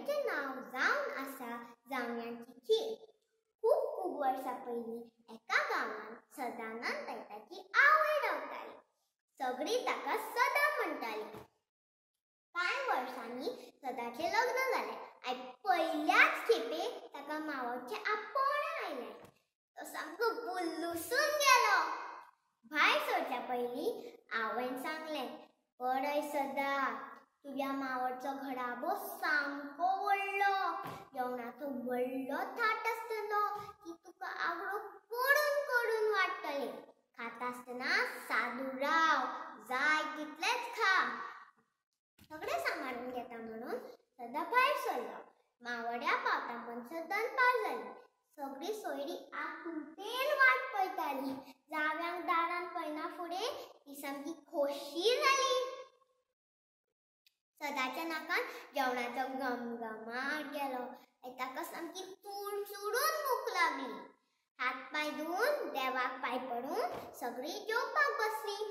काणयेचें नांव जावन आसा जांवयांची खीर. खूब खूब वर्सां पयलीं एका गांवांत सदानंद ताची आवय रावताली. सगळीं ताका सदा म्हणटाली. कांय वर्सांनी सदाचें लग्न जालें आनी पयल्याच खेपे ताका मावोचें आपोवणें आयलें. तो सामको बुल्लुसून गेलो. भायर सरच्या पयलीं आवयन सांगलें, पळय सदा, तुज्या मावोचो घराबो सामको व्हडलो, जेवणाचो व्हडलो थाट आसतलो की तुका आगरो करून करून वाडटलें. खाता आसतना सादूर राव, जाय तितलेंच खा. सगळें सांबाळून घेता म्हणून सदा भायर सरलो. मावोड्या पावता म्हणसर दनपार जाली. सगळीं सोयरीं आतुरतेन वाट पळयताली. जाव्यांक दारांत पळयना फुडें ती सामकी खोशी जाली. सदाच्या नाकान जेवणाचो गमगमाट गेलो आनी ताका सामकी चुरचुरून भूक लागली. हात पांय धुवन देवाक पांय पडून सगळीं जेवपाक बसलीं.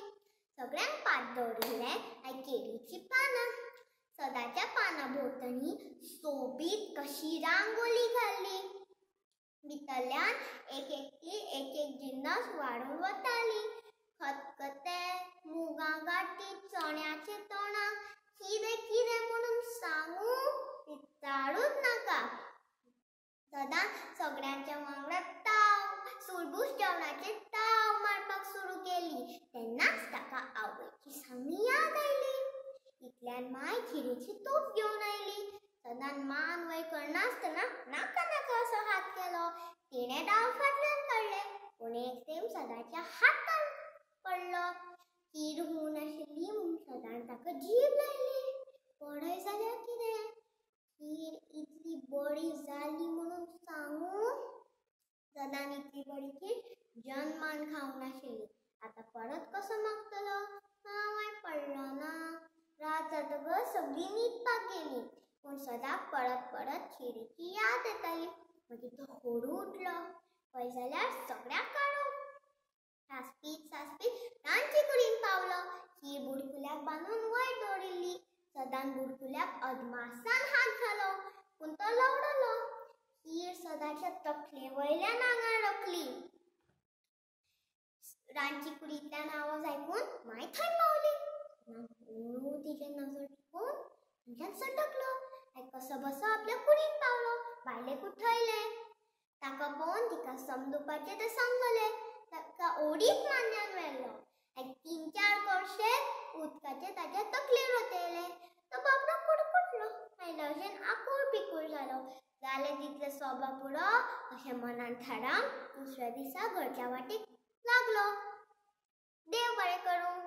सगळ्यांक पात दवरिल्लें आनी केळीचीं पानां. सदाच्या पानां भोंवतणी सोबीत कशी रांगोली घाल्ली. भितरल्यान एक एकटी एक एक जिन्नस वाडून वताली. खतखतें, मुगां गाठी, चण्याचें तोणाक, कितें कितें म्हणून सांगू विचारूच नाका. सदां सगळ्यांच्या वांगडा ताव सुरबूस जेवणाचेर ताव मारपाक सुरू केली. तेन्नाच ताका आवयची सांगणी याद आयली. इतल्यान माय खिरीची तोप घेवन आयली. सदान मान वयर करनासतना नाका नाका असो हात केलो. तिणें डाव फाटल्यान काडले, पूण एक तेंप सदाच्या हातान पडलो. खीर हून आशिल्ली म्हूण सदान ताका जीब लायली. पळय जाल्यार कितें, खीर इतली बरी जाली म्हणून सांगू. सदान इतली बरी खीर जन्मान खावंक नाशिल्ली. आतां परत कसो मागतलो? हांव पडलो ना. रात जातकच सगळीं न्हिदपाक गेलीं, पूण सदाक परत परत खिरीची याद येताली. मागीर तो हळू उठलो. पळय जाल्यार सगळ्याक काळोख. सासपीत सासपीत रांदचे कुडीन पावलो. खीर बुडकुल्याक बांदून वयर दवरिल्ली. सदान बुडकुल्याक अदमासान हात घालो, पूण तो लवडलो. खीर सदाच्या तकले वयल्यान आंगार रकली. रांदचे कुडींतल्यान आवाज आयकून माय थंय पावली. हळू तिचेर नजर टिकोवन थंयच्यान सटकलो आनी कसो बसो आपल्या कुडीन पावलो. बायलेक उठयलें. ताका पळोवन तिका समजुपाचें तें समजलें. ताका ओडीत मान्यान व्हेलो आनी 3-4 कळशे उदकाचे ताच्या तकलेर ओतयले. तो बाबडो कुडकुडलो आनी लजेन आकूळ पिकूळ जालो. जालें तितलें सोबा पुरो अशें मनान थारावन दुसऱ्या दिसा घरच्या वाटेक लागलो. देव बरें करूं.